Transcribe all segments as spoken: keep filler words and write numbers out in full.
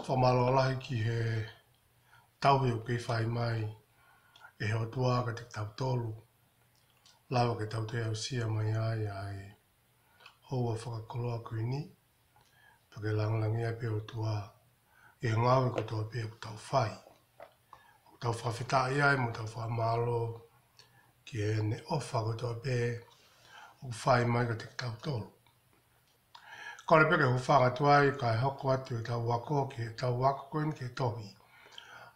Fakamālō lahi ki he tauhi ʻoku kei fai mai ʻe he ʻOtua kiate kitautolu. Lava ke tau toe aʻusia mai ai ʻa e houa fakakoloa ko eni. Pea ke langilangiʻia pē ʻOtua ʻi he ngāue kotoa pē ʻoku tau fai. ʻOku tau fakafetaʻi ai mo tau fakamālō ki heʻene ʻofa kotoa pē ʻoku fai mai kiate kitautolu. Kole pē ke u hūfanga atu ai kae hoko atu ʻetau ako ki heʻetau ako ko eni ki he tohi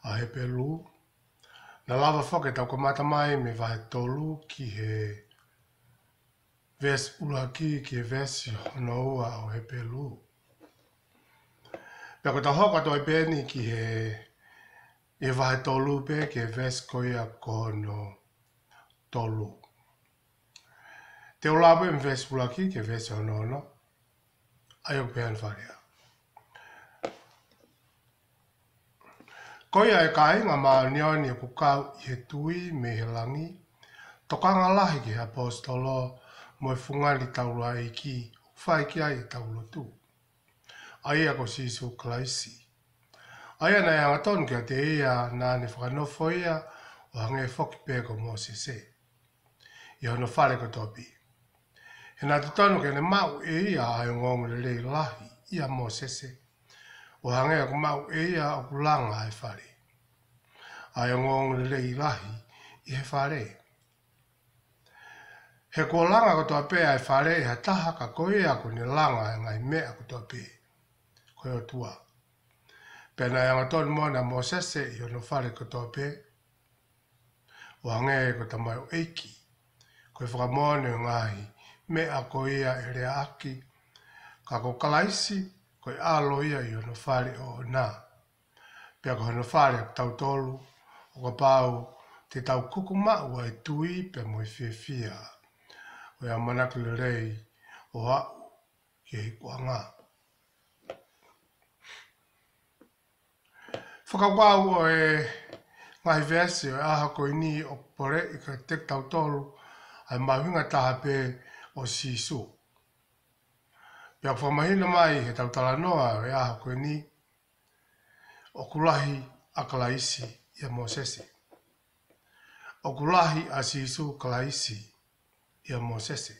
ʻa Hepelū. Naʻa lava foki ke tau kamata mai mei he vahe tolu ki he veesi ʻuluaki ki he veesi hono ua ʻo Hepelū. Pea ko ʻetau hoko atu ai pē eni ki he, ʻi he vahe tolu pē ki he veesi ko ia ko hono tolu. Te u lau pē mei he veesi ʻuluaki ki he veesi hono ono. ʻA ia ʻoku pehē ni fakalea. Ko ia ʻe kāinga māʻoniʻoni ʻoku kau ʻi he tui mei he langi, tokanga lahi ki he ʻaposetolo mo e fungani taulaʻeiki ʻoku fai ki ai ʻetau lotu, ʻa ia ko Sīsū Kalaisi. ʻA ia naʻe angatonu kiate ia naʻa ne fakanofo ia ʻo hangē foki pē ko Mōsese ʻi hono fale kotoa pē. He naʻe totonu ke ne maʻu ʻe ia ʻa e ongoongolelei lahi ʻia Mōsese, ʻo hangē ʻoku maʻu ʻe ia ʻoku langa ʻa e fale, ʻa e ongoongolelei lahi ʻi he fale. He kuo langa kotoa pē ʻa e fale ʻe ha taha, ka ko ia kuo ne langa ʻa e ngaahi meʻa kotoa pē, ko e ʻOtua. Pea naʻe angatonu moʻoni ʻa Mōsese ʻi hono fale kotoa pē, ʻo hangē ko e tamaioʻeiki, ko e fakamoʻoni ʻo e ngaahi meʻa ko ia ʻe leaʻaki, ka ko Kalaisi, ko e ʻAlo ia ʻi hono fale ʻoʻona. Pea ko hono fale ʻa kitautolu, ʻo kapau te tau kuku maʻu ʻa e tui pea mo e fiefia ʻo e ʻamanaki lelei ʻo aʻu ki he ikuʻanga. Fakakaukau ʻo e ngaahi veesi ʻo e ʻaho ko eni ʻoku poleʻi kiate kitautolu ʻa e mahuʻinga taha pē ʻo Sīsū. Pea ʻoku fakamahino mai heʻetau talanoa ʻo e ʻaho ko eni, ʻoku lahi ʻa Kalaisi ʻia Mōsese. ʻOku lahi ʻa Sīsū Kalaisi ʻia Mōsese.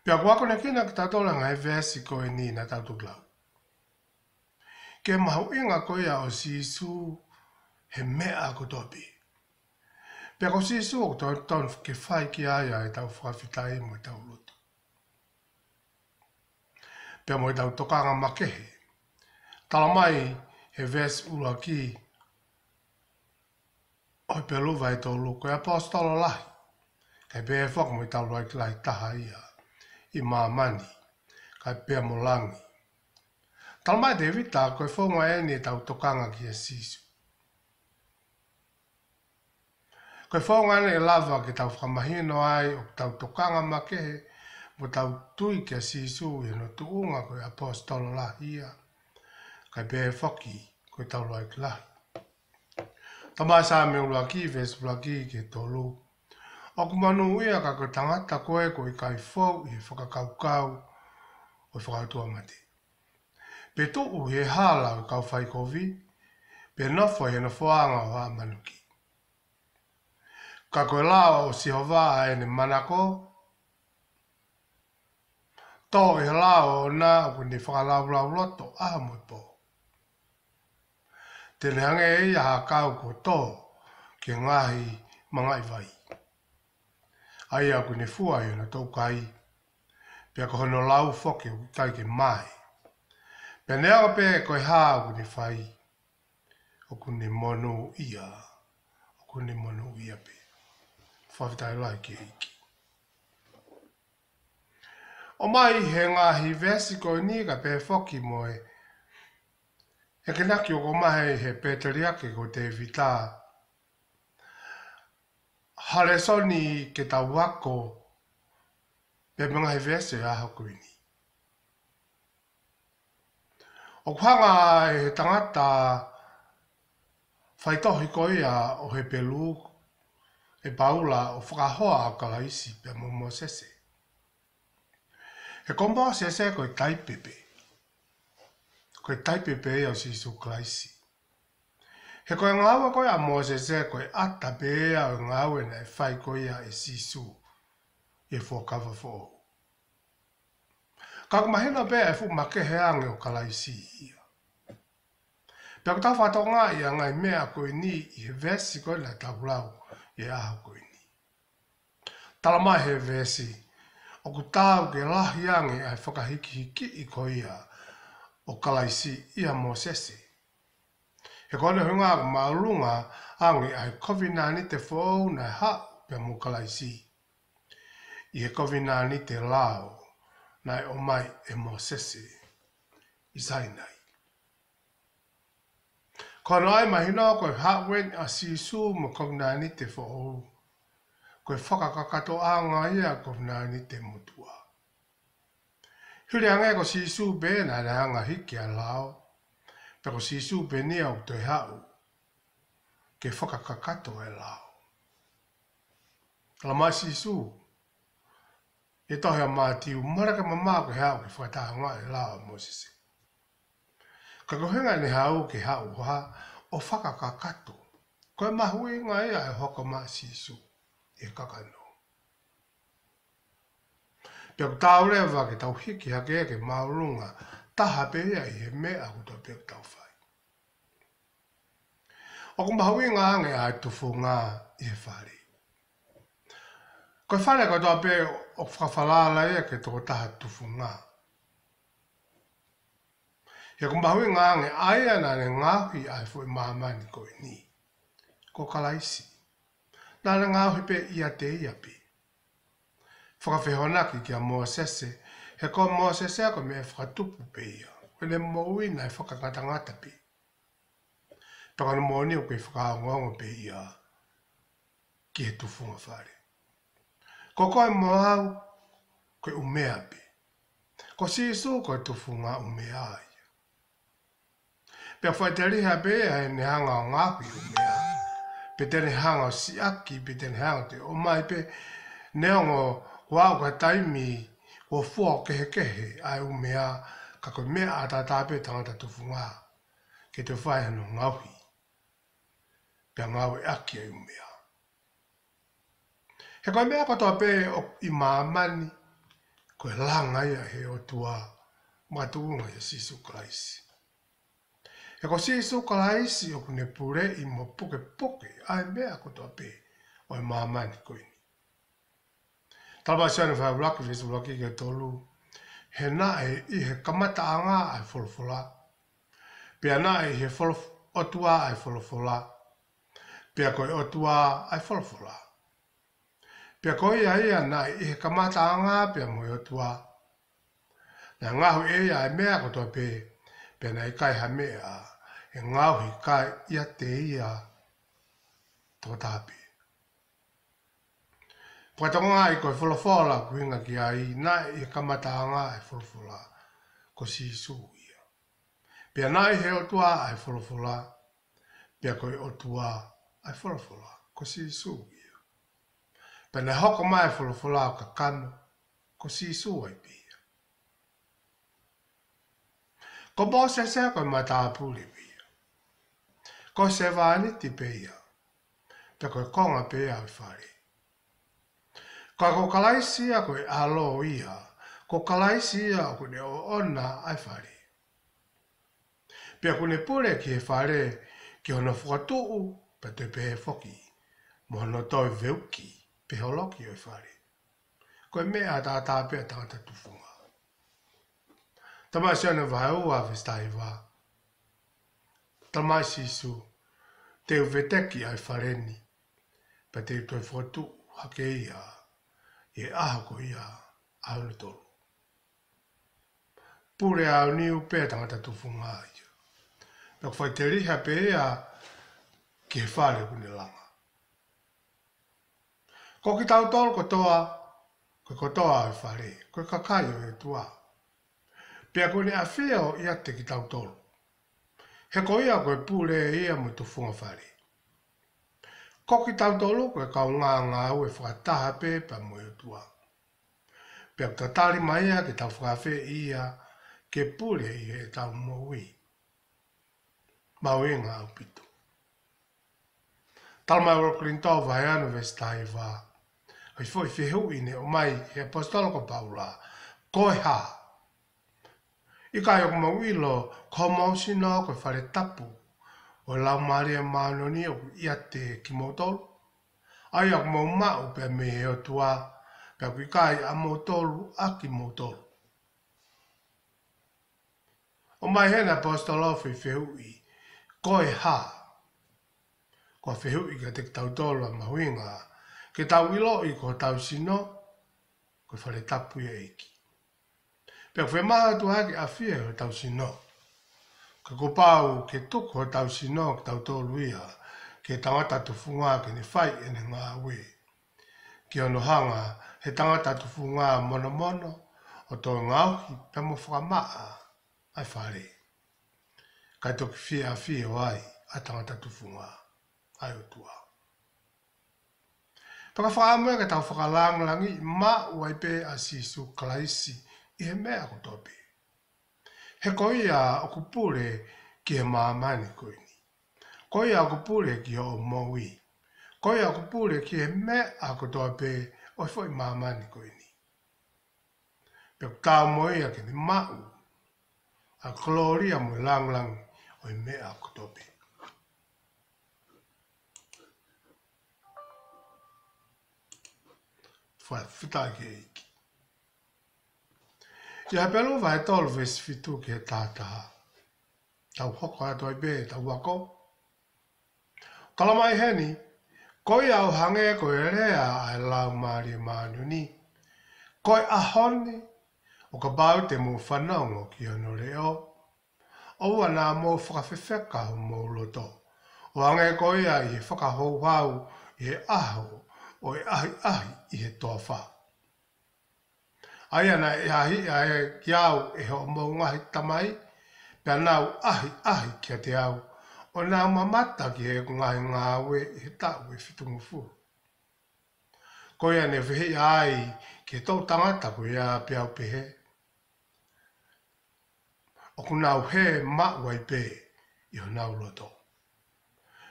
Pea ʻoku akonekina kitautolu ʻe he ngaahi veesi ko eni naʻa tau toki lau ki he mahuʻinga ko ia ʻo Sīsū he meʻa kotoa pē. Pea ko Sīsū ʻoku totonu ke fai ki ai ʻa ʻetau fakafetaʻi mo ʻetau lotu, pea mo ʻetau tokanga makehe. Talamai he veesi ʻuluaki ʻo Hepelū vahe tolu, ko e ʻaposetolo lahi, kae pehē foki mo e taulaʻeiki lahi taha ia ʻi māmani, kae pehē mo langi. Talamai ʻe Tēvita ko e founga eni ʻetau tokanga kia Sīsū. Ko e founga eni ʻe lava ke tau fakamahino ai ʻoku tau tokanga makehe mo tau tui kia Sīsū ʻi hono tuʻunga ko e ʻaposetolo lahi ia, kae pehē foki ko e taulaʻeiki lahi. Talamai Saame ʻuluaki, veesi ʻuluaki ki he tolu, ʻoku monūʻia ka ko e tangata ko ē ʻoku ʻikai fou ʻi he fakakaukau ʻo e fakaʻotuamate, pe tuʻu ʻi he hala ʻo e kau faikovi, pe nofo ʻi he nofoʻanga ʻo haʻa manuki. Ka ko e lao ʻo Sihova ʻa ʻene manako, tō ʻi he lao ʻoʻona ʻoku ne fakalaulauloto ʻaho mo e pō. Te ne hangē ia ha kau kuo tō ki he ngaahi mangaʻi vai, ʻa ia ʻoku ne fua ʻi hono toukai, pea ko hono lau foki ʻoku ʻikai ke mae. Pea neongo pe ko e hā ʻoku ne fai, ʻoku ne monūʻia, ʻoku ne monūʻia pē. Fakafetaʻi lahi ki he ʻEiki. ʻOmai he ngaahi veesi ko eni kae pehē foki mo e akonaki ʻoku ʻomai he pēteliake ko Tēvita ha lēsoni ke tau ako pē mei he ngaahi veesi ʻo e ʻaho ko eni. ʻOku hanga ʻe he tangata faitohi ko ia ʻo Hepelū, ʻe Paula, ʻo fakahoa ʻa Kalaisi pea mo Mōsese. He ko Mōsese ko e taipe pē. ko e taipe pē ia ʻo Sīsū Kalaisi. He ko e ngāue ko ia ʻa Mōsese, ko e ʻata pē ia ʻo e ngāue naʻe fai ko ia ʻe Sīsū ʻi he Fuakava Foʻou. Ka ʻoku mahino pē ʻa e fuʻu makehe ange ʻo Kalaisi ia. Pea ʻoku tau fakatokangaʻi ʻa e ngaahi meʻa ko eni ʻi he veesi ko ē naʻa tau lau ʻi he ʻaho ko eni. Talamai ʻe he veesi, ʻoku taau ke lahi ange ʻa e fakahikihikiʻi ko ia ʻo Kalaisi ʻia Mōsese. He ko hono ʻuhinga ʻoku māʻolunga ange ʻa e kovinānite foʻou naʻe haʻu pea mo Kalaisi ʻi he kovinānite lao naʻe ʻomai ʻe Mōsese ʻi Sainai. Ko hono ʻai mahino ko e haʻu eni ʻa Sīsū mo e kovinānite foʻou, ko e fakakakatoʻanga ia ʻo e kovinānite motuʻa. Hili ange ko Sīsū pē naʻa ne hanga ʻo hiki ʻa e lao, pea ko Sīsū pē eni ʻoku toe haʻu ke fakakakato ʻa e lao. Talamai ʻe Sīsū ʻi he tohi ʻa Mātiu, mole ke mamaʻo ke haʻu ke fakatāungaʻi ʻa e lao ʻa Mōsese. Ka ko e ʻuhinga ʻene haʻu ke haʻu ʻo hā, ʻo fakakakato. Ko e mahuʻinga ia ʻa e hoko mai ʻa Sīsū ʻi he kakano. Pea ʻoku taau leva ke tau hiki hake ke māʻolunga taha pē ia ʻi he meʻa kotoa pē ʻoku tau fai. ʻOku mahuʻinga ange ʻa e tufunga ʻi he fale. Ko e fale kotoa pē ʻoku fakafalala ia ki he tokotaha tufunga. He ʻoku mahuʻinga ange ʻa ia naʻa ne ngaohi ʻa e foʻi māmani ko eni, ko Kalaisi. Naʻa ne ngaohi pē ʻiate ia pē. Fakafehoanaki kia Mōsese, he ko Mōsese ko e meʻa fakatupu pē ia. Ko ʻene moʻui naʻe fakangatangata pē. Pea ko hono moʻoni ʻoku kei fakaongoongo pē ia ki he tufunga fale. Ko koe mo au, ko e ʻumea pē. Ko Sīsū ko e tufunga ʻumea ia. Pea faʻiteliha pē ʻa ʻene hanga ʻo ngaohi ʻumea. Pe te ne hanga ʻo siʻaki, pe te ne hanga ʻo toe ʻomai pē. Neongo kuo aʻu ki ha taimi kuo fua ʻo kehekehe ʻa e ʻumea, ka ko e meʻa ʻataʻatā pē tangata tufunga ke toe fai hano ngaohi. Pea ngāueʻaki ʻa e ʻumea. He ko e meʻa kotoa pē ʻoku ʻi māmani, ko e langa ia ʻe he ʻOtua makatuʻunga ʻia Sīsū Kalaisi. He ko Sīsū Kalaisi ʻoku ne puleʻi mo pukepuke ʻa e meʻa kotoa pē ʻo e māmani ko eni. Talamai ʻe Sione vahe ʻuluaki, veesi ʻuluaki ki he tolu. He naʻe ʻi he kamataʻanga ʻa e folofola. Pea naʻe ʻi he folof-, ʻOtua ʻa e folofola. Pea ko e ʻOtua ʻa e folofola. Pea ko ia ia naʻe ʻi he kamataʻanga pea mo e ʻOtua. Naʻe ngaohi ʻe ia ʻa e meʻa kotoa pē, pea naʻe ʻikai ha meʻa ʻe ngaohi ʻiate ia tokotaha pē. Fakatokangaʻi ko e folofola ʻoku ʻuhinga ki ai, naʻe ʻi he kamataʻanga ʻa e folofola, ko Sīsū ia. Pea naʻe ʻi he ʻOtua ʻa e folofola, pea ko e ʻOtua ʻa e folofola, ko Sīsū ia. Pea naʻe hoko mai ʻa e folofola ʻo kakano, ko Sīsū ai pē ia. Ko Mōsese ko e matāpule pē ia. Ko e sevāniti pē ia. Pea ko e konga pē ia ʻo e fale. Ka ko Kalaisi ia ko e ʻAlo ia. Ko Kalaisi ia ʻoku ne ʻoʻona ʻa e fale. Pea ʻoku ne pule ki he fale ki hono fokotuʻu, pea toe pehē foki mo hono toe veuki pe holoki ʻo e fale. Ko e meʻa ʻataʻatā pē ʻa e tangata tufunga. Talamai ʻe Sione vahe ua veesi taha hiva. Talamai ʻe Sīsū, te u veteki ʻa e fale ni, pea te u toe fokotuʻu hake ia ʻi he ʻaho ko ia ʻa hono tolu. Pule aoniu pē ʻa e tangata tufunga ia. Pea ʻoku faʻiteliha pē ia ki he fale ʻoku ne langa. Ko kitautolu kotoa, ko e kotoa ʻo e fale, ko e kakai ʻo e ʻOtua. Pea ʻoku ne ʻafio ʻiate kitautolu. He ko ia ko e pule ia mo e tufunga fale. Ko kitautolu ko e kaungā ngāue fakataha pē pea mo e ʻOtua. Pea ʻoku tatali mai ia ke tau fakaafeʻi ia ke pule ʻi heʻetau moʻui. Mahuʻinga ʻaupito. Talamai ʻe ʻuluaki Kolinitō vahe ono veesi taha hiva, ʻa e foʻi fehuʻi ne ʻomai ʻe he ʻaposetolo ko Paula: Ko e hā? ʻIkai ʻoku mou ʻilo ko homou sino ko e fale tapu ʻo e Laumālie Māʻoniʻoni ʻoku ʻiate kimoutolu, ʻa ia ʻoku mou maʻu pē mei he ʻOtua, pea ʻoku ʻikai ʻamoutolu ʻa kimoutolu? ʻOmai heni ʻe he ʻaposetolo e foʻi fehuʻi: Ko e hā? Ko e fehuʻi kiate kitautolu ʻa e mahuʻinga ke tau ʻiloʻi ko hotau sino ko e fale tapu ia ʻo e ʻEiki. Pea ʻoku fiemaʻu ʻe he ʻOtua ke ʻafio ʻi hotau sino. Ka kuo pau ke tuku hotau sino kitautolu ia ki he tangata tufunga ke ne fai ʻene ngāue, ki hono hanga ʻe he tangata tufunga monomono ʻo toe ngaohi pea mo fakamaʻa ʻa e fale, kae toki fie ʻafio ai ʻa e tangata tufunga ʻa e ʻOtua. Pea ka fakaʻamu ia ke tau fakalāngilangiʻi maʻu ai pē ʻa Sīsū Kalaisi ʻi he meʻa kotoa pē. He ko ia ʻoku pule ki he māmani ko eni. Ko ia ʻoku pule ki hoʻo moʻui. Ko ia ʻoku pule ki he meʻa kotoa pē ʻo e foʻi māmani ko eni. Pea ʻoku taau mo ia ke ne maʻu ʻa e kolōlia mo e lāngilangi ʻo e meʻa kotoa pē. Fakafetaʻi ki he ʻEiki. ʻI he Hepelū vahe tolu veesi fitu ki he taha taha. Tau hoko atu ai pē ʻetau ako. Talamai heni: Ko ia ʻo hangē ko e lea ʻa e Laumālie Māʻoniʻoni ko e ʻaho ni, ʻo kapau te mou fanongo ki hono leʻo, ʻoua naʻa mou fakafefeka homou loto, ʻo hangē ko ia ʻi he fakahouhau ʻi he ʻaho ʻo e ʻahiʻahi ʻi he toafa, ʻa ia naʻe ʻahiʻahiʻi au ʻe hoʻomou ngaahi tamai, pea nau ʻahiʻahi kiate au, ʻo nau mamata ki heʻeku ngaahi ngāue ʻi he taʻu ʻe fitungofulu. Ko ia ne u fehiʻa ai ki he toʻu tangata ko ia, peá u pehē: ʻOku nau hē maʻu ai pē ʻi honau loto,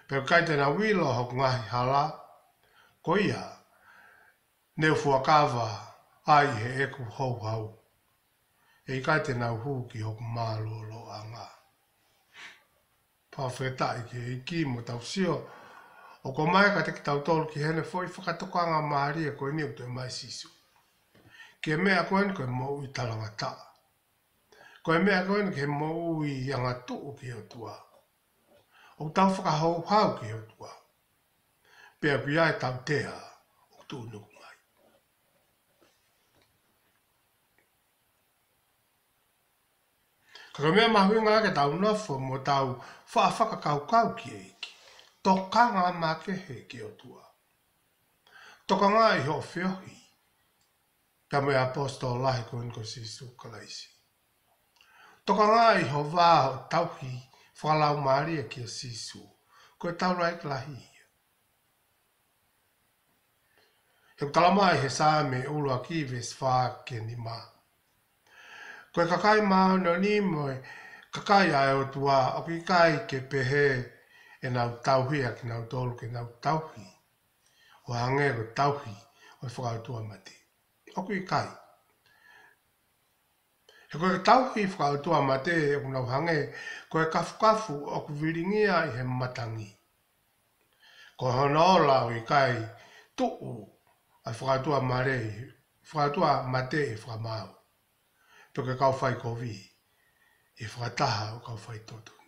pea ʻikai te nau ʻilo hoku ngaahi hala, ko ia ne u fuakava ai heʻeku houhau, ʻe ʻikai te nau hū ki hoku mālōlōʻanga. Fakafetaʻi ki he ʻEiki mo tau sio ʻoku ʻomai kiate kitautolu ki heʻene foʻi fakatokanga mālie ko eni ʻoku toe ʻomai ʻe Sīsū ki he meʻa ko eni ko e moʻui talangataʻa. Ko e meʻa ko eni ki he moʻui angatuʻu ki he ʻOtua. ʻOku tau fakahouhau ki he ʻOtua, pea ʻoku ʻi ai e tautea ʻoku tuʻunuku mai. Ka ko e meʻa mahuʻinga ke tau nofo mo tau faʻa fakakaukau ki he ʻEiki. Tokanga makehe ki he ʻOtua. Tokanga ʻi hoʻo feohi pea mo e ʻaposetolo lahi ko eni ko Sīsū Kalaisi. Tokanga ʻi hoʻo vā ʻo tauhi fakalaumālie kia Sīsū. Ko e taulaʻeiki lahi ia. He ʻoku talamai ʻe he Saame ʻuluaki veesi fā ki he nima: Ko e kakai māʻoniʻoni mo e kakai ʻa e ʻOtua, ʻoku ʻikai ke pehē ʻenau tauhi ʻa kinautolu ke nau tauhi ʻo hangē ko e tauhi ʻo e fakaʻotuamate. ʻOku ʻikai. He ko e tauhi fakaʻotuamate ʻoku nau hangē ko e kafukafu ʻoku vilingia ʻi he matangi. Ko hono ola ʻoku ʻikai tuʻu ʻa e fakaʻotuamate, fakaʻotuamate ʻi he fakamaau, pe ko e kau faikovi ʻi he fakataha ʻo e kau faitotonu.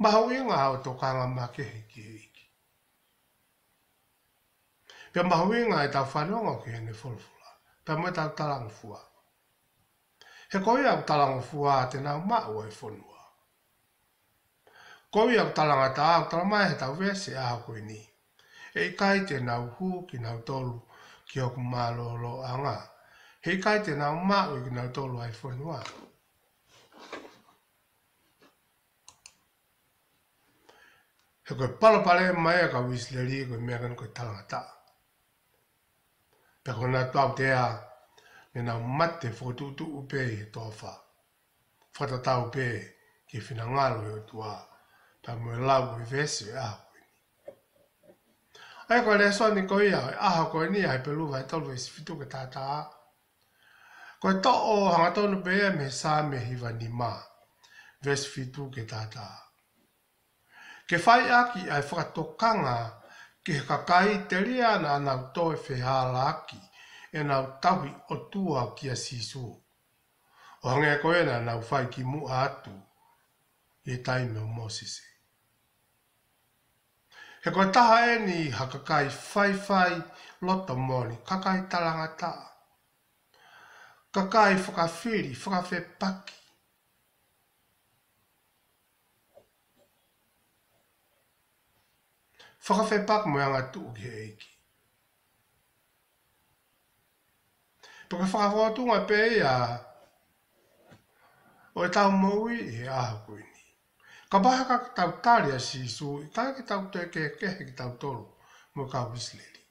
Mahuʻinga hoʻo tokanga makehe ki he ʻEiki. Pea mahuʻinga ʻetau fanongo ki heʻene folofola pea mo ʻetau talangofua. He ko ia ʻoku talangofua te nau maʻu ʻa e fonua. Ko ia ʻoku talangataʻa, ʻoku talamai ʻe heʻetau veesi ʻaho ko eni: ʻE ʻikai te nau hū kinautolu ki hoku mālōlōʻanga. He ʻikai te nau maʻu ʻe kinautolu ʻa e fonua. He ko e palopalema ia ʻa e kau ʻIsileli ko e meʻa ko eni ko e talangataʻa. Pea ko hono tautea, Naʻa nau mate fokotuʻutuʻu pē ʻi he toafa, fakatatau pē ki he finangalo ʻo e ʻOtua, pea mo e lau ʻo e veesi ʻo e ʻaho ko eni. ʻA ia ko e lēsoni ko ia ʻo e ʻaho ko eni ʻa Hepelū vahe tolu veesi fitu ki he taha taha, ko e toʻo hangatonu pē ia mei he Saame hiva nima, veesi fitu ki he taha taha. Ke fai ʻaki ʻa e fakatokanga ki he kakai telia naʻa nau toe fehālaaki ʻenau tauhi ʻOtua kia Sīsū, ʻo hangē ko ia naʻa nau fai kimuʻa atu ʻi he taimi ʻo Mōsese. He ko e taha eni ha kakai faifai loto moʻoni, kakai talangataʻa, kakai fakafili, fakafepaki. Fakafepaki mo e angatuʻu ki he ʻEiki. Pea ko e fakafōtunga pē ia ʻo ʻetau moʻui ʻi he ʻaho ko eni. Kapau he ʻikai ke tau tali ʻa Sīsū, ʻikai ke tau toe kehekehe kitautolu mo e kau ʻIsileli.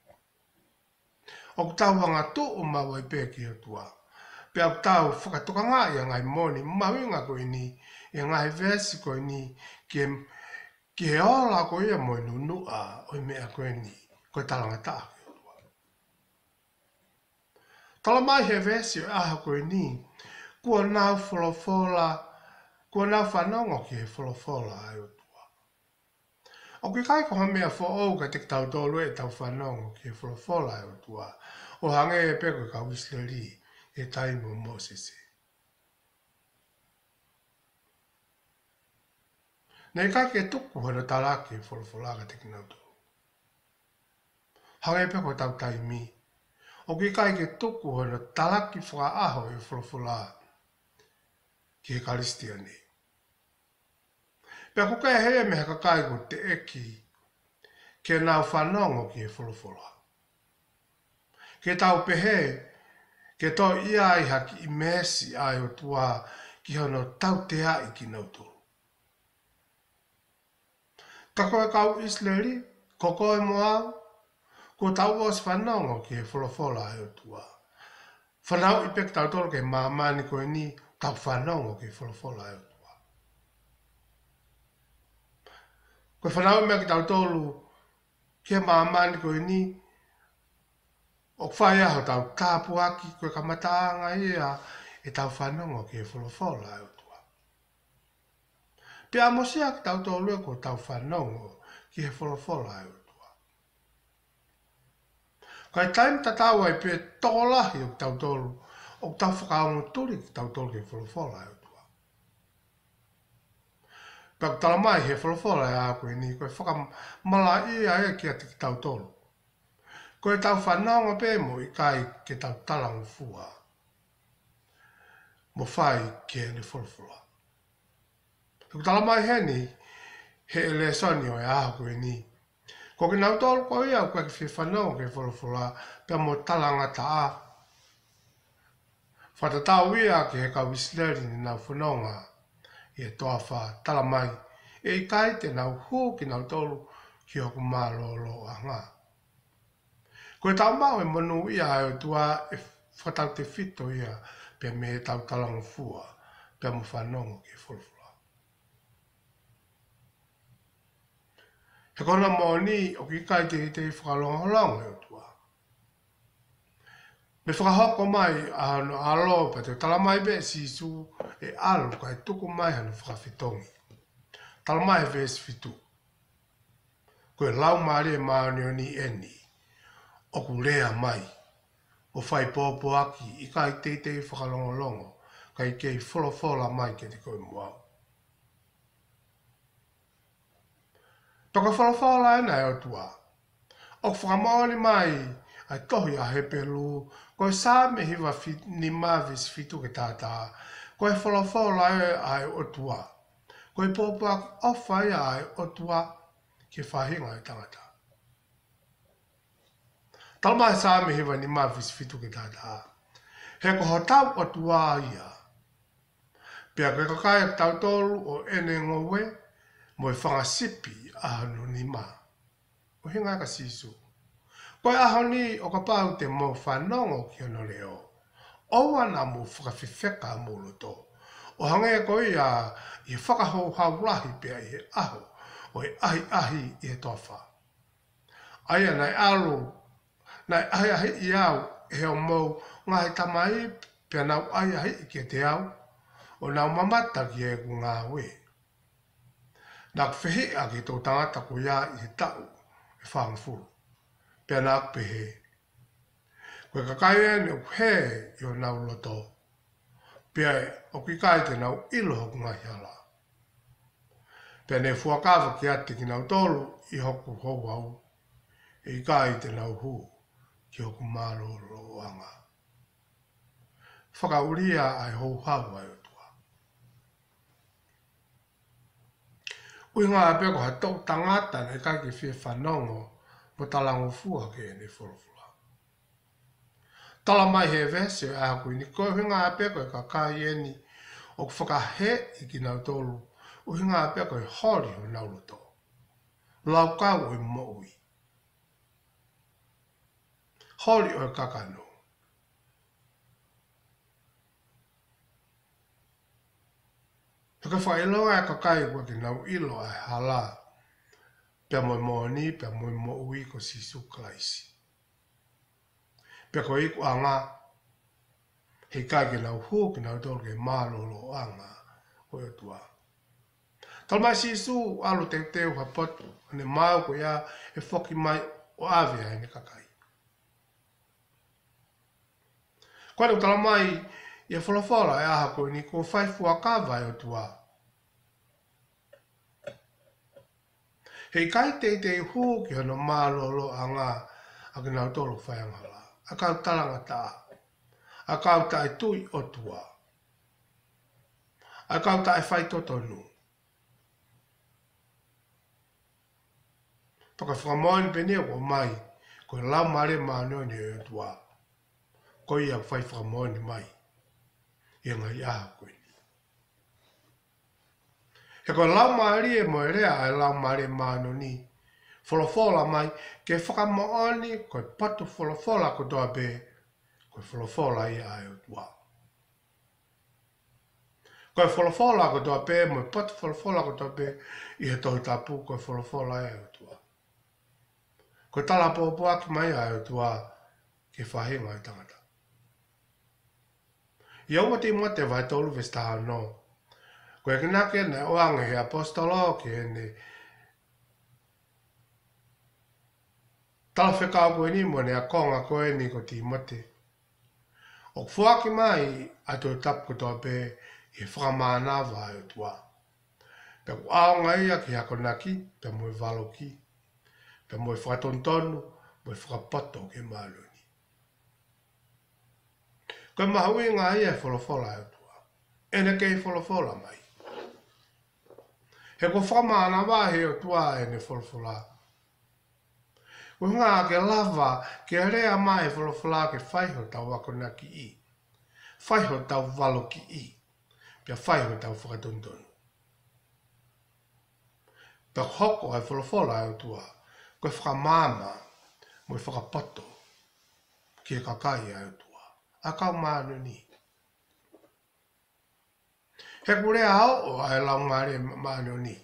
ʻOku tau angatuʻu maʻu ai pē ki he ʻOtua. Pea ʻoku tau fakatokangaʻi ʻa e ngaahi moʻoni mahuʻinga ko eni ʻi he ngaahi veesi ko eni ki he, ki he ola ko ia mo e nunuʻa ʻo e meʻa ko eni, ko e talangataʻa ki he ʻOtua. Talamai ʻe he veesi ʻo e ʻaho ko eni, kuo nau folofola, kuo nau fanongo ki he folofola ʻa e ʻOtua. ʻOku ʻikai ko ha meʻa foʻou kiate kitautolu ʻetau fanongo ki he folofola ʻa e ʻOtua, ʻo hangē pē ko e kau ʻIsileli ʻi he taimi ʻo Mōsese. Naʻe ʻikai ke tuku hono talaki e folofola kiate kinautolu. Hangē pē ko hotau taimi, ʻoku ʻikai ke tuku hono talaki fakaʻaho e folofola ki he Kalisitiane. Pea ʻoku kehe ia mei he kakai kuo teʻeki ke nau fanongo ki he folofola. Ke tau pehē, ke toe ʻi ai ha kiʻi meesi ʻa e ʻOtua ki hono tauteaʻi kinautolu. Ka ko e kau ʻIsileli, ko koe mo au, kuo tau ʻosi fanongo ki he folofola ʻa e ʻOtua. Fanauʻi pē kitautolu ki he māmani ko eni, tau fanongo ki he folofola ʻa e ʻOtua. Ko e fanauʻi mai kitautolu ki he māmani ko eni, ʻoku fai ai hotau tāpuaki, ko e kamataʻanga ia ʻetau fanongo ki he folofola ʻa e ʻOtua. Pea ʻamusia kitautolu ē kuo tau fanongo ki he folofola ʻa e ʻOtua. Ka ʻi he taimi tatau ai pē tokolahi ʻo kitautolu, ʻoku tau fakaongo tuli kitautolu ki he folofola ʻa e ʻOtua. Pea ʻoku talamai ʻe he folofola ʻa e ʻaho ko eni, ko e fakamalaʻia ia kiate kitautolu. Ko ʻetau fanongo pē mo ʻikai ke tau talangofua mo fai ki heʻene folofola. ʻOku talamai heni ʻe he lēsoni ʻo e ʻaho ko eni, ko kinautolu ko ia ʻoku ʻikai ke fie fanongo ki he folofola pea mo talangataʻa, fakatatau ia ki he kau ʻIsileli naʻa nau fononga ʻi he toafa, talamai, ʻe ʻikai te nau hū kinautolu ki hoku mālōlōʻanga. Ko ʻetau maʻu e monūʻia ʻa e ʻOtua ʻe fakatautefito ia pea mei heʻetau talangofua pea mo fanongo ki he folofola. He ko hono moʻoni ʻoku ʻikai teitei fakalongolongo e ʻOtua. Naʻe fakahoko mai ʻa hono ʻAlo pea toe talamai pē ʻe Sīsū ʻe ʻalu kae tuku mai hano fakafetongi. Talamai ʻe he veesi fitu, ko e Laumālie Māʻoniʻoni eni ʻoku lea mai ʻo fai pōpoaki ʻikai teitei fakalongolongo, kae kei folofola mai kiate koe mo au. Pea ko e folofola ena ʻa e ʻOtua. ʻOku fakamoʻoni mai ʻa e tohi ʻa Hepelū, ko e Saame hiva fi-, nima veesi fitu ki he taha taha, ko e folofola ē ʻa e ʻOtua. Ko e pōpoaki ʻofa ia ʻa e ʻOtua ki he faʻahinga ʻo e tangata. Talamai ʻe he Saame hiva nima veesi fitu ki he taha taha, he ko hotau ʻOtua ia, pea ko e kakai ʻa kitautolu ʻo ʻene ngoue, mo e fanga sipi ʻa hono nima. ʻUhinga ia kia Sīsū. Ko e ʻaho ni ʻo kapau te mou fanongo ki hono leʻo, ʻoua naʻa mou fakafefeka homou loto, ʻo hangē ko ia ʻi he fakahouhau lahi pea ʻi he ʻaho ʻo e ʻahiʻahi ʻi he toafa. ʻA ia naʻe ʻalu, naʻe ʻahiʻahiʻi au ʻe hoʻomou ngaahi tamai, pea nau ʻahiʻahiʻi kiate au, ʻo nau mamata ki heʻeku ngāue. Naʻa ku fehiʻa ki he toʻutangata ko ia ʻi he taʻu ʻe fāngofulu, pea naʻa ku pehē, ko e kakai ʻeni ʻoku hē ʻi honau loto, pea ʻoku ʻikai te nau ʻilo hoku ngaahi hala. Pea ne fuakava kiate kinautolu ʻi hoku houhau, ʻe ʻikai te nau hū ki hoku mālōlōʻanga. Fakaʻulia ʻa e houhau ʻa e ʻOtua. ʻUhinga pē ko ha toʻutangata naʻe ʻikai ke fie fanongo mo talangofua ki heʻene folofola. Tala mai he veesi ʻo e ʻaho ko eni, ko e ʻuhinga pē ko e kakai ʻeni ʻoku fakahēʻi kinautolu, ʻuhinga pē ko e holi honau loto. Laukau ʻo e moʻui. Holi ʻo e kakano. He ko e fakaʻilonga ʻa e kakai ʻoku ʻikai ke nau ʻilo ʻa e hala, pea mo e moʻoni, pea mo e moʻui ko Sīsū Kalaisi. Pea ko e ikuʻanga, he ʻikai ke nau hū kinautolu ki he mālōlōʻanga ʻo e ʻOtua. Talamai ʻe Sīsū, ʻalu teuteu ha potu, ʻo ne maau ko ia ʻe foki mai ʻo ʻave ʻa ʻene kakai. Ko ʻene talamai ʻi he folofola ʻa e ʻaho ko eni, kuo fai fuakava ʻa e ʻOtua. He ʻikai teitei hū ki hono mālōlōʻanga ʻa kinautolu faiangahala, ʻa e kau talangataʻa, ʻa e kau taʻetui ʻOtua, ʻa e kau taʻefaitotonu. Pea ko e fakamoʻoni pē ʻeni ʻoku ʻomai, ko e Laumālie Māʻoniʻoni ʻo e ʻOtua, ko ia ʻoku fai fakamoʻoni mai ʻi he ngaahi ʻaho ko eni. He ko e Laumālie mo e lea ʻa e Laumālie Māʻoniʻoni, folofola mai ke fakamoʻoni ko e potu folofola kotoa pē, ko e folofola ia ʻa e ʻOtua. Ko e folofola kotoa pē, mo e potu folofola kotoa pē ʻi he Tohi Tapu, ko e folofola ia ʻa e ʻOtua. Ko e tala pōpoaki mai ʻa e ʻOtua ki he faʻahinga ʻo e tangata. ʻI he ua Tīmote vahe tolu veesi taha ono, ko e enginaki ʻeni naʻe ʻoange ʻe he ʻaposetolo ki heʻene talafekau ko eni mo ʻene ākonga ko eni ko Tīmote. ʻOku foaki mai ʻa e Tohi Tapu kotoa pē ʻi he fakamānava ʻa e ʻOtua. Pea ʻoku ʻaonga ia ki he akonaki, pea mo e valoki, pea mo e fakatonutonu, mo e fakapoto ki he māʻoniʻoni. Ko e mahuʻinga ia ʻa e folofola ʻa e ʻOtua, ʻene kei folofola mai. He kuo fakamānava ʻe he ʻOtua ʻene folofola. Ko e ʻuhinga ke lava ke lea mai e folofola ke fai hotau akonakiʻi, fai hotau valokiʻi, pea fai hotau fakatonutonu. Pea hoko ʻa e folofola ʻa e ʻOtua ko e fakamaama mo e fakapoto ki he kakai ʻa e ʻOtua, ʻa e kau māʻoniʻoni. He ʻoku lea ʻoʻo ʻa e Laumālie Māʻoniʻoni.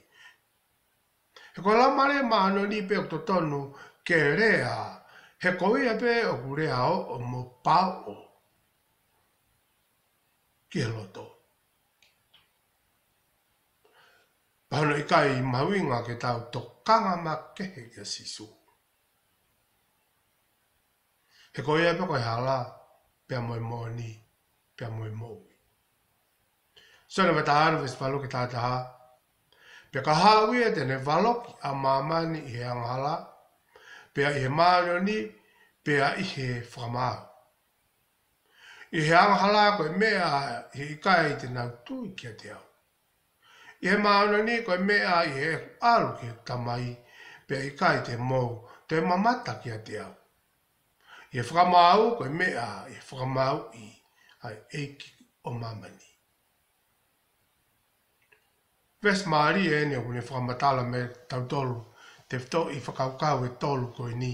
He ko e Laumālie Māʻoniʻoni pē ʻoku totonu ke lea, he ko ia pē ʻoku lea ʻoʻo mo paoʻo ki he loto. Pea hono ʻikai mahuʻinga ke tau tokanga makehe kia Sīsū. He ko ia pē ko e hala, pea mo e moʻoni, pea mo e moʻui. Sione vahe taha ono veesi valu ki he taha taha. Pea ka haʻu ia te ne valoki ʻa māmani ʻi he angahala, pea ʻi he māʻoniʻoni, pea ʻi he fakamaau. ʻI he angahala ko e meʻa ʻi he ʻikai te nau tui kiate au. ʻI he māʻoniʻoni ko e meʻa ʻi heʻeku ʻalu ki he Tamai, pea ʻikai te mou toe mamata kiate au. ʻI he fakamaau ko e meʻa ʻi he fakamāuʻi ʻa e ʻEiki ʻo māmani. Veesi mālie ʻeni ʻoku ne fakamatala mai kiate kitautolu, tefitoʻi fakakaukau ʻe tolu ko eni.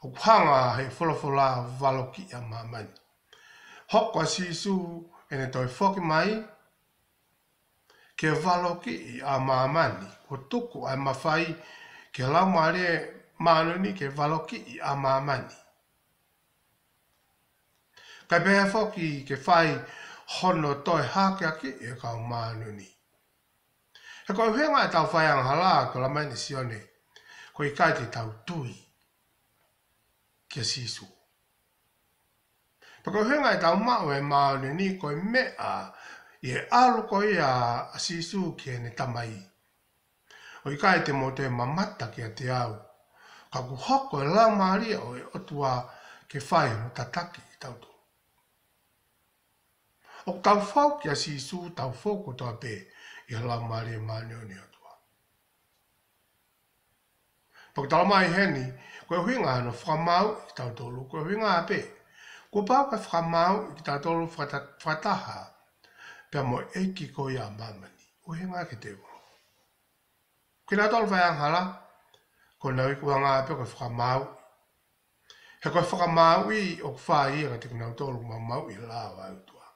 ʻOku hanga ʻe he folofola ʻo valokiʻi ʻa māmani. Hoko ʻa Sīsū ʻene toe foki mai ke valokiʻi ʻa māmani, kuo tuku ʻa e mafai ki he Laumālie Māʻoniʻoni ke valokiʻi ʻa māmani. Kae pehē foki ke fai hono toe hakeakiʻi e kau māʻoniʻoni. He ko e ʻuhinga ʻetau fai angahala, ko e lau mai ʻe Sione, ko e ʻikai te tau tui kia Sīsū. Pea ko e ʻuhinga ʻetau maʻu e māʻoniʻoni ko e meʻa ʻi he ʻalu ko ia ʻa Sīsū ki heʻene Tamai. ʻOku ʻikai te mou toe mamata kiate au, ka kuo hoko e Laumālie ʻo e ʻOtua ke fai hono tataki kitautolu. ʻOku tau fou kia Sīsū, tau fou kotoa pē ʻi he Laumālie Māʻoniʻoni ʻo e ʻOtua. Pea ʻoku tala mai heni, ko e ʻuhinga hono fakamāuʻi kitautolu, ko e ʻuhinga pē. Kuo pau ke fakamāuʻi kitautolu fakata-, fakataha pea mo e ʻeiki ko ia ʻa māmani. ʻUhinga ki he tēvolo. Kinautolu fai angahala, ko honau ikuʻanga pē ko e fakamāuʻi. He ko e fakamāuʻi ʻoku fai ia kiate kinautolu ʻoku maumauʻi e lao ʻa e ʻOtua.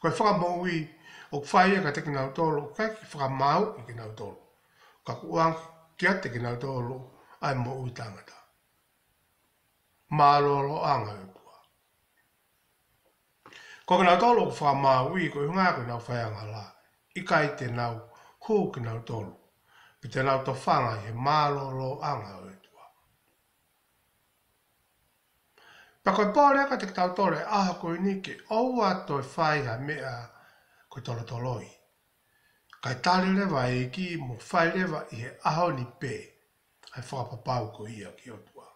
Ko e fakamoʻui ʻoku fai ia kiate kinautolu ʻoku ʻikai ke fakamāuʻi kinautolu, ka kuo ʻoange kiate kinautolu ʻa e moʻui taʻengata. Mālōlōʻanga ʻo e ʻOtua. Ko kinautolu ʻoku fakamāuʻi, ko e ʻuhinga ko ʻenau fai angahala, ʻikai te nau hū kinautolu, pe te nau tofanga ʻi he mālōlōʻanga ʻo e ʻOtua. Pea ko e pole kiate kitautolu he ʻaho ko eni ke ʻoua toe fai ha meʻa ko e tolotoloi. Kae tali leva e ʻEiki mo fai leva ʻi he ʻaho ni pē ʻa e fakapapau ko ia ki he ʻOtua.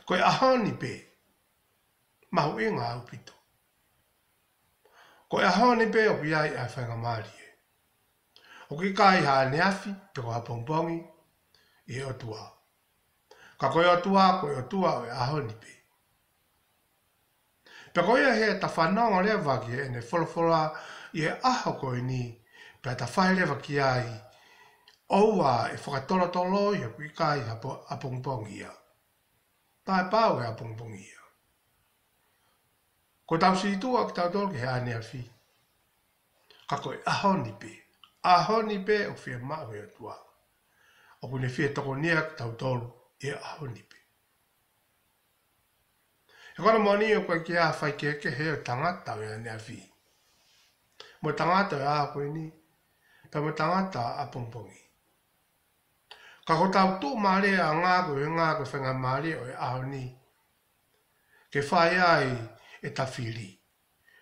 Ko e ʻaho ni pē, mahuʻinga ʻaupito. Ko e ʻaho ni pē ʻoku ʻi ai ʻa e faingamālie. ʻOku ʻikai ha ʻaneafi pe ko ha pongipongi ʻi he ʻOtua. Ka ko e ʻOtua, ko e ʻOtua ʻo e ʻaho ni pē. Pea ko ia he ta fanongo leva ki heʻene folofola ʻi he ʻaho ko eni, pea ta fai leva ki ai, ʻoua ʻe fakatolotoloi he ʻoku ʻikai ha po-, ʻapongipongi ia. Taʻepau e ʻapongipongi ia. Kuo tau situʻa kitautolu ki he ʻaneafi. Ka ko e ʻaho ni pē. ʻAho ni pē ʻoku fiemaʻu ʻe he ʻOtua. ʻOku ne fie tokonia kitautolu ʻi he ʻaho ni pē. He ko hono moʻoni ʻoku ʻikai ke ʻi ai ha faikehekehe ʻo e tangata ʻo e ʻaneafi, mo e tangata ʻo e ʻaho ko eni, pea mo e tangata ʻapongipongi. Ka ko hotau tuʻumālieʻanga ko e ʻuhinga ko e faingamālie ʻo e ʻaho ni ke fai ai ʻeta fili.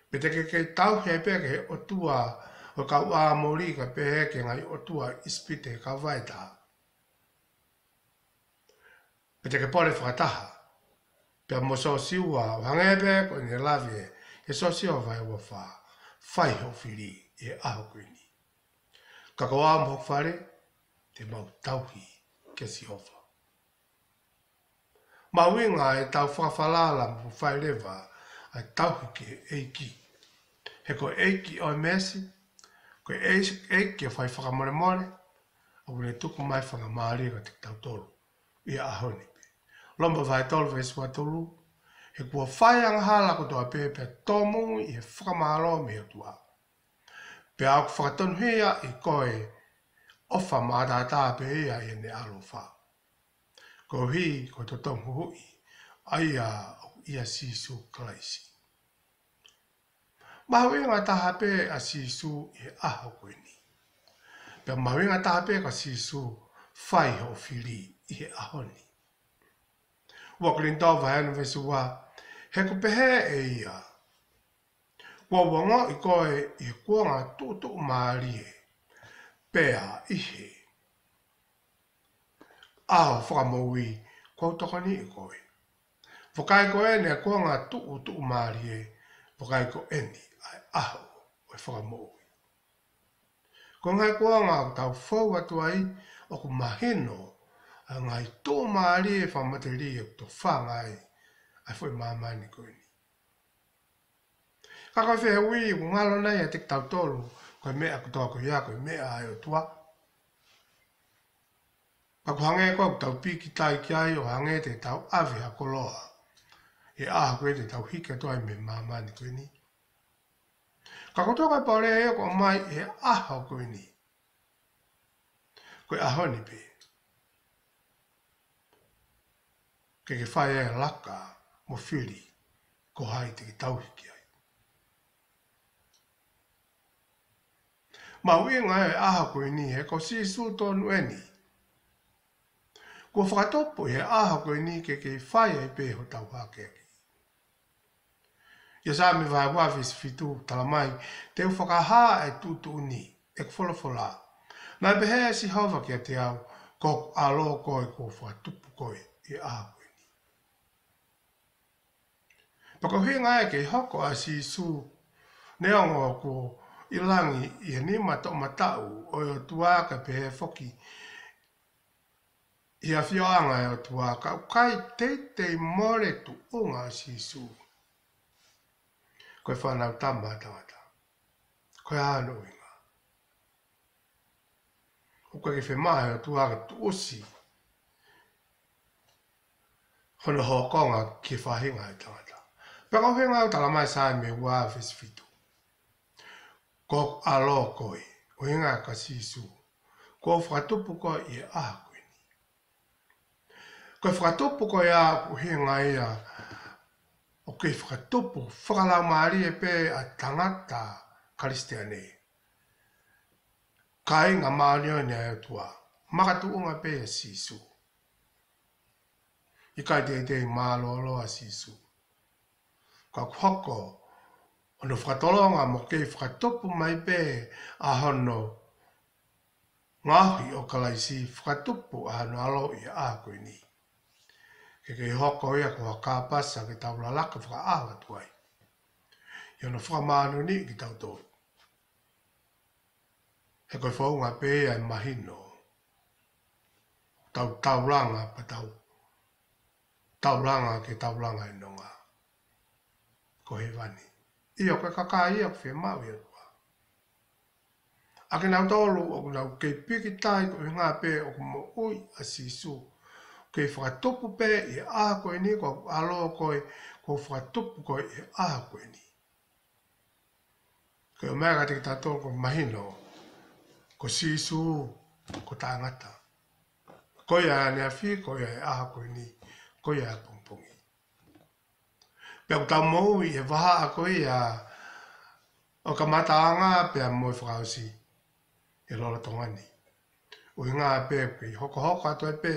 Pe te ke kei tauhi pē ki he ʻotua ʻo e kau ʻĀmoli kae pehē ki he ngaahi ʻotua ʻIsipite, kau vaʻe taha. Pe te ke pole fakataha pea mo Siosiua, ʻo hangē pē ko ʻene lave ʻe Siosiua vahe ua fā, fai hoʻo fili ʻi he ʻaho ko eni. Ka ko au mo hoku fale, te mau tauhi kia Sihova. Mahuʻinga ʻetau fakafalala mo fai leva ʻa e tauhi ki he ʻEiki. He ko e ʻEiki ʻo e meesi, ko e ʻEiki ʻo e fai fakamolemole, ʻoku ne tuku mai faingamālie kiate kitautolu ʻi he ʻaho ni pē. Loma vahe tolu veesi ua tolu, he kuo fai angahala kotoa pē pea tōmui ʻi he fakamālō mei he ʻOtua. Pea ʻoku fakatonuhiaʻi koe ʻofa maʻataʻatā pē ia ʻi heʻene ʻaloʻofa. Koeʻuhi ko e totongi huhuʻi, ʻa ia ʻoku ʻia Sīsū Kalaisi. Mahuʻinga taha pē ʻa Sīsū ʻi he ʻaho ko eni. Pea mahuʻinga taha pē kia Sīsū fai hoʻo fili ʻi he ʻaho ni. Ua Kolinitō vahe ono veesi ua, he ʻoku pehē ʻe ia, kuo u ongoʻi koe ʻi he kuonga tuʻutuʻumālie, pea ʻi he ʻaho fakamoʻui kuo u tokoniʻi koe. Vakai ko eni ʻa e kuonga tuʻutuʻumālie, vakai ko eni ʻa e ʻaho ʻo e fakamoʻui. Ko e ngaahi kuonga ʻoku tau fou atu ai, ʻoku mahino ʻa e ngaahi tuʻumālie fakamatelie ʻoku tofanga ai ʻa e foʻi māmani ko eni. Ka ko e fehuʻi ʻoku ngalo nai ʻiate kitautolu, ko e meʻa kotoa ko ia ko e meʻa ʻa e ʻOtua? Pea ʻoku hangē ko ʻetau pīkitai ki ai ʻo hangē te tau ʻave ha koloa ʻi he ʻaho ko ē te tau hiki atu ai mei māmani ko eni. Ka ko e tō ka pole ʻoku ʻomai ʻi he ʻaho ko eni. Ko e ʻaho ni pē. Ke ke fai e laka mo fili ko hai te ke tauhi ki ai. Mahuʻinga e ʻaho ko eni he ko Sīsū tonu eni. Kuo fakatupu ʻi he ʻaho ko eni ke ke fai ai pē hotau hākeakiʻi. ʻIa Saame vahe ua veesi fitu talamai, te u fakahā e tuʻutuʻuni ʻeku folofola. Naʻe pehē ʻe Sihova kiate au, ko hoku ʻAlo koe kuo fakatupu koe ʻi he ʻaho ko eni. Pea ko e ʻuhinga ia ke hoko ʻa Sīsū, neongo kuo ʻi langi ʻi he nima toʻomataʻu ʻo e ʻOtua kae pehē foki ʻi he ʻafioʻanga ʻo e ʻOtua, ka ʻoku ʻikai teitei mole tuʻunga ʻo Sīsū. Ko e fānau tama ʻa tangata. Ko e hā hono ʻuhinga? ʻOku ʻikai ke fiemaʻu ʻe he ʻOtua ke tuʻusi hono hokonga ki he faʻahinga ʻo e tangata. Pea ko e ʻuhinga ia ʻoku talamai ʻe Saame ua veesi fitu. Ko hoku ʻAlo koe, ʻuhinga kia Sīsū. Kuo u fakatupu koe ʻi he ʻaho ko eni. Ko e fakatupu ko ia ʻoku ʻuhinga ia ʻoku kei fakatupu fakalaumālie pē ʻa e tangata Kalisitiane. Kāinga māʻoniʻoni ʻa e ʻOtua. Makatuʻunga pē ʻia Sīsū. ʻIkai teitei mālōlō ʻa Sīsū. Ka ʻoku hoko hono fakatolonga mo kei fakatupu mai pē ʻa hono ngaohi ʻo Kalaisi, fakatupu ʻa hono ʻAlo ʻi he ʻaho ko eni. Ke kei hoko ia ko ha kāpasa ke tau lalaka fakaʻaho atu ai. ʻI hono fakamāʻoniʻoniʻi kitautolu. He ko e founga pē ia ʻe mahino. Tau taulanga pea tau taulanga ke taulanga ʻi nonga. Ko hēvani. ʻIo ko e kakai ia ʻoku fiemaʻu ʻe he ʻOtua. ʻA kinautolu ʻoku nau kei pīkitai ko e ʻuhinga pē ʻoku moʻui ʻa Sīsū. Kei fakatupu pē ʻi he ʻaho ko eni ko hoku ʻAlo koe, kuo u fakatupu koe ʻi he ʻaho ko eni. Ko e meʻa kiate kitautolu ʻoku mahino, ko Sīsū, ko e tangata. Ko ia ʻaneafi, ko ia he ʻaho ko eni, ko ia he pongipongi. Pea ʻoku tau moʻui he vahaʻa ko ia ʻo e kamataʻanga pea mo e fakaʻosi ʻi he lolotonga ni. ʻUhinga pē ke hokohoko atu ai pē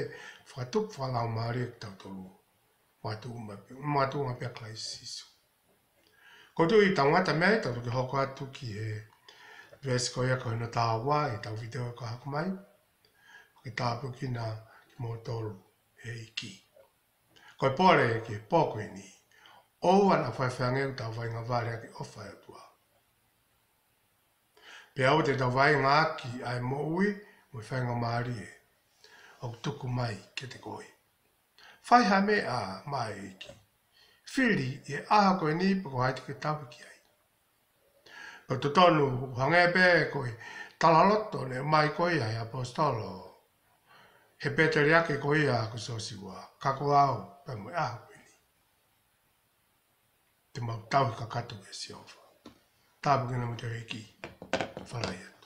fakatupu fakalaumālie kitautolu. Makatuʻunga pē, makatuʻunga pē ʻia Kalaisi Sīsū. Ko e tuʻu ʻi he tangata meʻa ʻi he tau ke hoko atu ki he veesi ko ia ko hono taha ua ʻi he tau vitiō ka hoko mai. Ke tāpuekina kimoutolu ʻe he ʻEiki. Ko e pole ki he pō ko eni. ʻOua naʻa faifaiange ʻoku tau vaʻinga vale ʻaki ʻofa ʻa e ʻOtua. Pea ʻoua te tau vaʻinga ʻaki ʻa e moʻui mo e faingamālie ʻoku tuku mai kiate koe. Fai ha meʻa maʻa e ʻEiki. Fili ʻi he ʻaho ko eni pe ko hai te ke tauhi ki ai. Pea ʻoku totonu hangē pē ko e talaloto naʻe ʻomai ko ia ʻe he ʻaposetolo, he pēteliake ko ia ko Siosiua, ka ko au pea mo e ʻaho ko eni. Te mau tauhi kakato kia Sihova. Tāpuekina kimoutolu ʻe he ʻEiki. Fālai atu.